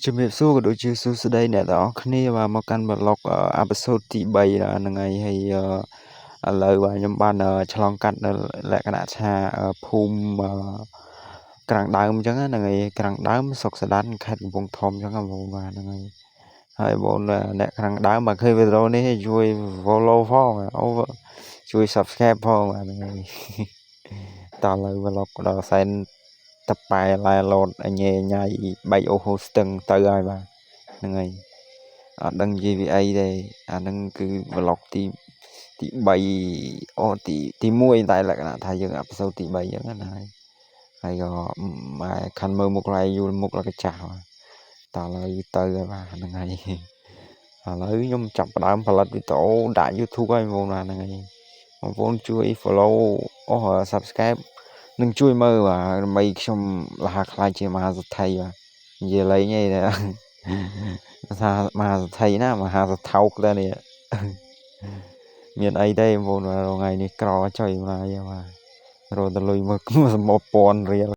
ជំរាបសួរក៏ដូចជាសួស្តីអ្នកទាំងអស់គ្នាបាទមកកាន់ vlog episode ទី3ហ្នឹងហើយហើយឥឡូវបាទខ្ញុំបានឆ្លងកាត់នៅលក្ខណៈថាភូមិក្រាំងដើមអញ្ចឹងហ្នឹងហើយក្រាំងដើមស្រុកសណ្ដានខេត្តកំពង់ធំអញ្ចឹងបងប្អូនបាទហ្នឹងហើយហើយបងអ្នកក្រាំងដើមបើឃើញវីដេអូនេះជួយ follow ផងអូជួយ subscribe ផងបាទហ្នឹងហើយតឥឡូវ vlog ដល់សែនតប៉ែឡែឡូតអញញ៉ៃបែកអូហូស្ទឹងទៅហើយបាទហ្នឹងហើយអត់ដឹងនិយាយពីអីទេអាហ្នឹងគឺ vlog ទី3អូទី1តែលក្ខណៈថាយើង episode ទី3អញ្ចឹងណាហើយហើយក៏ម៉ែខាន់មើលមុខឡៃយូរមុខលកចាស់បាទតឥឡូវទៅហើយបាទហ្នឹងហើយឥឡូវខ្ញុំចាប់ផ្ដើមផលិតវីដេអូដាក់ YouTube ហើយបងប្អូនបាទហ្នឹងហើយបងប្អូនជួយ follow អូ subscribe នឹងជួយមើលបាទដើម្បីខ្ញុំលះខ្លាចជាមហាសេដ្ឋីបាទនិយាយលេងឯងថាមហាសេដ្ឋីណាមហាសថោកដែរនេះមានអីទេបងប្អូនថ្ងៃនេះក្រចុយម្លាយបាទរកតលុយមក1000រៀល។